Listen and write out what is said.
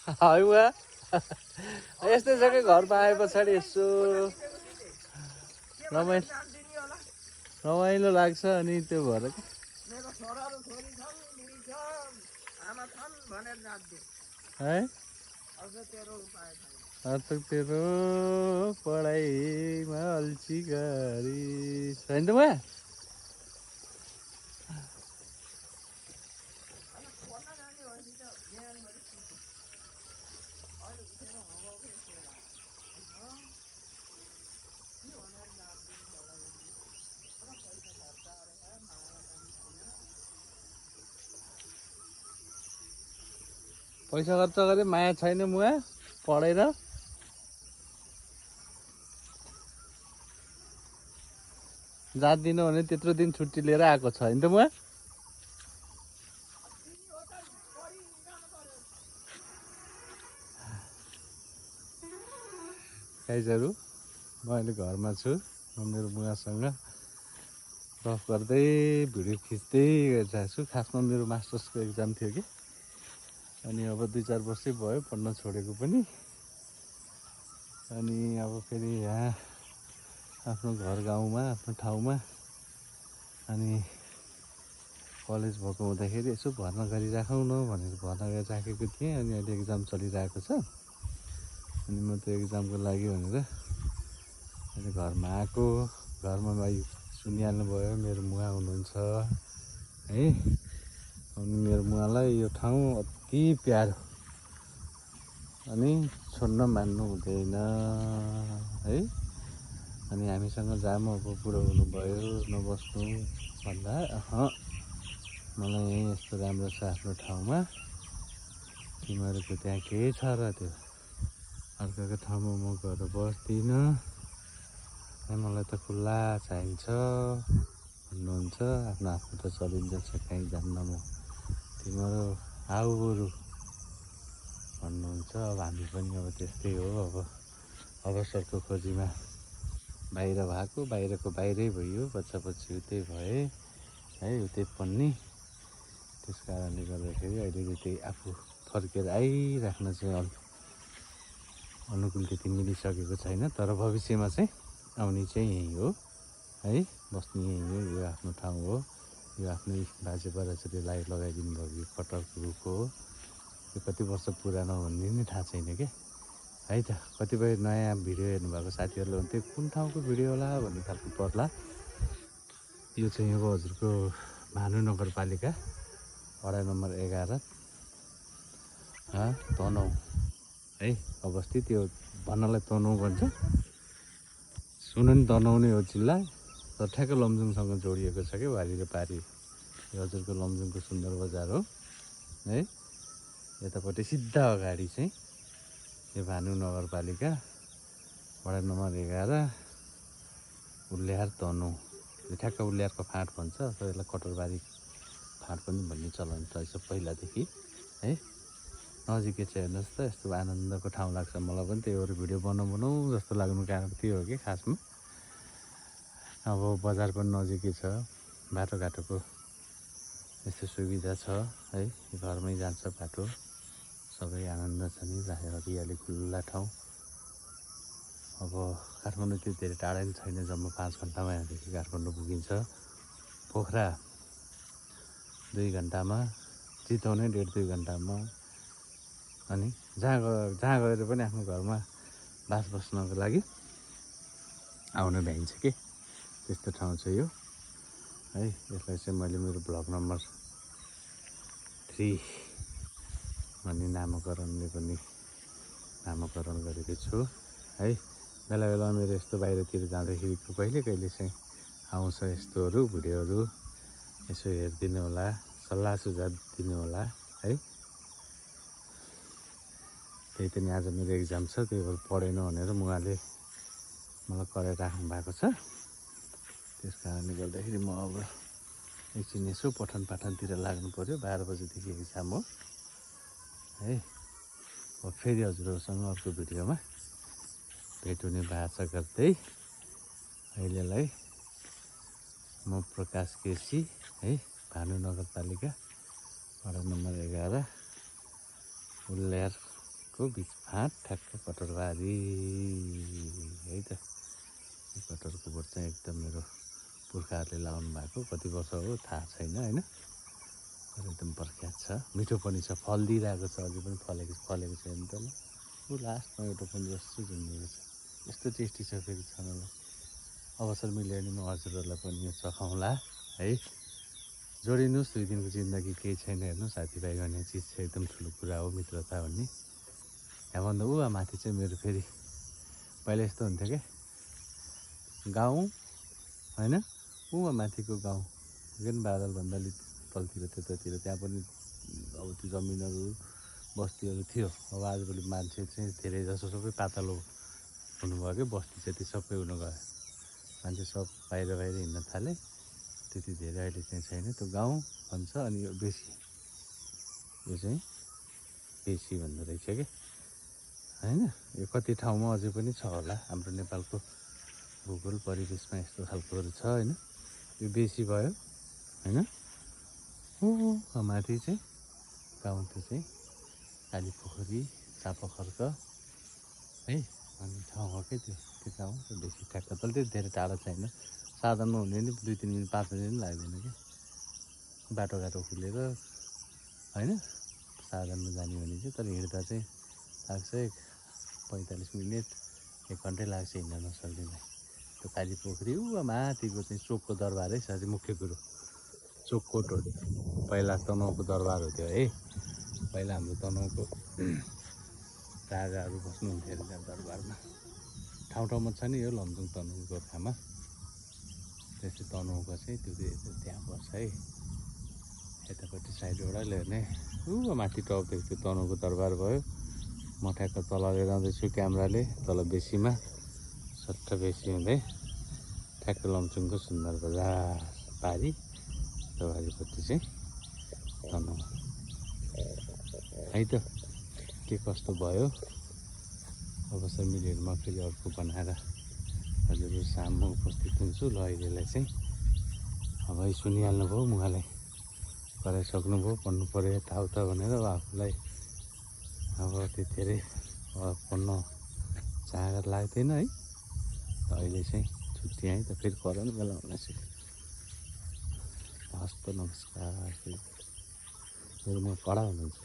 है बुवा यस्तै छ कि घरमा आए पछाडि यसो रमाइलो लाग्छ अनि त्यो भएर है तेरो पढाइमा अल्छी गरी होइन त बुवा पैसा खर्च गरे माया छैन मुवा पढेर जाँदिनँ भने त्यत्रो दिन छुट्टी लिएर आएको छ होइन त मुवा गाइजहरू म अहिले घरमा छु म मेरो बुवासँग गफ गर्दै भिडियो खिच्दै गरिरहेको छु खासमा मेरो मास्टर्सको एक्जाम थियो कि अनि अब 2-4 वर्षै भयो पढ्न छोडेको पनि अनि अब फेरि यहाँ आफ्नो घर गाउँमा आफ्नो ठाउँमा अनि कलेज भएको हुँदाखेरि यसो भर्ना गरिराखौँ न भनेर भर्ना गरिराखेको थिएँ अनि अहिले एक्जाम चलिरहेको छ अनि म त्यो एक्जामको लागि भनेर अहिले घरमा आएको घरमा भाइ सुनिहाल्नुभयो मेरो मुवा हुनुहुन्छ है अनि मेरो मुवालाई यो ठाउँ अति प्यारो अनि छोड्न मान्नु हुँदैन है अनि हामीसँग जाम अब बुढो हुनुभयो नबस्नु भन्दा मलाई यहीँ यस्तो राम्रो छ आफ्नो ठाउँमा तिमीहरूको त्यहाँ के छ र त्यो अर्काको ठाउँमा म गएर बस्दिनँ मलाई त खुल्ला चाहिन्छ भन्नुहुन्छ आफ्नो आफ्नो त चलिन्छ कहीँ जान्न म तिम्रो आऊ बरु भन्नुहुन्छ अब हामी पनि अब त्यस्तै हो अब अवसरको खोजीमा बाहिर भएको बाहिरको बाहिरै भयो बच्चापछि उतै भए है उतै पढ्ने त्यस कारणले गर्दाखेरि अहिले त्यही आफू फर्केर आइराख्न चाहिँ अनुकूल त्यति मिलिसकेको छैन तर भविष्यमा चाहिँ आउने चाहिँ यही हो है बस्ने यही हो यो आफ्नो ठाउँ हो यो आफ्नै बाजे बराजुले लगाइदिनु भएको कटहरको रुख हो यो कति वर्ष पुरानो भन्ने नि थाहा छैन क्या है त कतिपय नयाँ भिडियो हेर्नुभएको साथीहरूले हुन्थ्यो कुन ठाउँको भिडियो होला भन्ने खालको पर्ला यो चाहिँ अब हजुरको भानु नगरपालिका वडा नम्बर 11 तनहुँ है अवस्थित यो भन्नलाई तनहुँ भन्छ सुन नि तनहुँ नै हो जिल्ला तर ठ्याक्क लमजुङसँग जोडिएको छ क्या वारी र पारी यो हजुरको लमजुङको सुन्दर बजार हो है यतापट्टि सिधा अगाडि चाहिँ यो भानु नगरपालिका वडा नम्बर 11 उल्याहार तनहुँ यो ठ्याक्क उल्याहारको फाँट भन्छ अथवा यसलाई कटरबारी फाँट पनि भन्ने चलन रहेछ पहिलादेखि है नजिकै चाहिँ हेर्नुहोस् त यस्तो आनन्दको ठाउँ लाग्छ मलाई पनि त्यही भएर भिडियो बनाउँ जस्तो लाग्नु कारण त्यो हो कि खासमा अब बजार पनि नजिकै छ बाटोघाटोको यस्तो सुविधा छ है घरमै जान्छ बाटो सबै आनन्द छ नि हरियाली खुल्ला ठाउँ अब काठमाडौँ त्यो धेरै टाढा पनि छैन जम्मा 5 घन्टामा यहाँदेखि काठमाडौँ पुगिन्छ पोखरा 2 घन्टामा चितवन 1.5-2 घन्टामा अनि जहाँ गएर पनि आफ्नो घरमा बास बस्नको लागि आउन भ्याइन्छ के त्यस्तो ठाउँ छ यो है यसलाई चाहिँ मैले मेरो ब्लग नम्बर 3 भन्ने नामकरणले पनि नामकरण गरेको छु है बेला बेला मेरो यस्तो बाहिरतिर जाँदाखेरि कहिले चाहिँ आउँछ यस्तोहरू भिडियोहरू यसो हेरिदिनु होला सल्लाह सुझाव दिनु होला है त्यही पनि आज मेरो एक्जाम छ त्यही भएर पढेन भनेर मुवाले मलाई कराइ राख्नु भएको छ त्यस कारणले गर्दाखेरि म अब एकछिन यसो पठन पाठनतिर लाग्नु पर्यो 12 बजेदेखि एक्जाम हो है अब फेरि हजुरहरूसँग अर्को भिडियोमा भेट हुने बाचा गर्दै अहिलेलाई म प्रकाश केसी है भानु नगरपालिका वडा नम्बर 11 उल्यारको बिचमा ठ्याक्क कटरबारी है त। यो कटरको बोट चाहिँ एकदम मेरो पुर्खाहरूले लाउनु भएको, कति वर्ष हो थाहा छैन होइन, तर एकदम प्रख्यात छ। मिठो पनि छ, फल दिइरहेको छ, अझै पनि फलेको छैन त ल। ऊ लास्टमा एउटा पनि जस्तो झुन्डिएको छ, यस्तो टेस्टी छ फेरि छनलाई। अवसर मिल्यो भने म हजुरहरूलाई पनि यो चखाउँला है। जोडिनुहोस्, 2 दिनको जिन्दगी केही छैन हेर्नु, साथीभाइ भन्ने चिज चाहिँ एकदम ठुलो कुरा हो, मित्रता भन्ने। त्यहाँभन्दा माथि चाहिँ मेरो फेरि पहिला यस्तो हुन्थ्यो क्या, गाउँ होइन, माथिको गाउँ जुन बादलभन्दा अलिक तलतिर त्यतातिर, त्यहाँ पनि अब त्यो जमिनहरू बस्तीहरू थियो। अब आजभोलि मान्छे चाहिँ धेरै जसो सबै पातलो हुनुभयो क्या, बस्ती जति सबै हुन गयो, मान्छे सब बाहिर हिँड्न थाले, त्यति धेरै अहिले चाहिँ छैन। त्यो गाउँ भन्छ। अनि यो चाहिँ बेसी भन्दो रहेछ क्या होइन। यो कति ठाउँमा अझै पनि छ होला, हाम्रो नेपालको भूगोल परिवेशमा यस्तो खालकोहरू छ होइन। यो बेसी भयो होइन। माथि चाहिँ गाउँ, त्यो चाहिँ कालीपोखरी चापाखर्क है भन्ने ठाउँ हो क्या त्यो गाउँ। त्यो बेसी ठ्याक्क तल, त्यो धेरै टाढा छैन, साधनमा हुने नि 2-3 मिनट 5 मिनट पनि लाग्दैन कि, बाटोघाटो खुलेर होइन, साधनमा जाने भने चाहिँ। तर हिँड्दा चाहिँ लाग्छ 45 मिनट 1 घन्टै लाग्छ हिँड्न नसक्नेलाई। त्यो कालीपोखरी माथिको चाहिँ चोकको दरबारै छ, चाहिँ मुख्य कुरो चोककोट हो। पहिला तनहुँको दरबार हो त्यो है। पहिला हाम्रो तनहुँको राजाहरू बस्नुहुन्थ्यो अरे त्यहाँ दरबारमा। ठाउँमा छ नि यो लमजुङ तनहुँ गोर्खामा। त्यसै तनहुँको चाहिँ त्यो त्यहाँ पर्छ है, यतापट्टि साइडबाट ल्याउने। माथि टपदेखि त्यो तनहुँको दरबार भयो। म ठ्याक्क तलले जाँदैछु क्यामेराले, तल बेसीमा सट्ट बेसी हुँदै ठ्याक्क लमजुङको सुन्दर बजार पारी, र वारिपट्टि चाहिँ तनहुँ है त। के कस्तो भयो, अवसर मिल्यो भने म फेरि अर्को बनाएर हजुरहरू सामु उपस्थित हुन्छु। ल अहिलेलाई चाहिँ अब सुनिहाल्नुभयो, मुहालाई कराइसक्नुभयो, पढ्नु पऱ्यो यताउता भनेर। अब आफूलाई अब त्यो धेरै पढ्न चाहना लाग्दैन है। अहिले चाहिँ छुट्टी है त, फेरि कराउने बेला हुनेछ। हस्त नमस्कार। फेरि म कडा हुनुहुन्छ।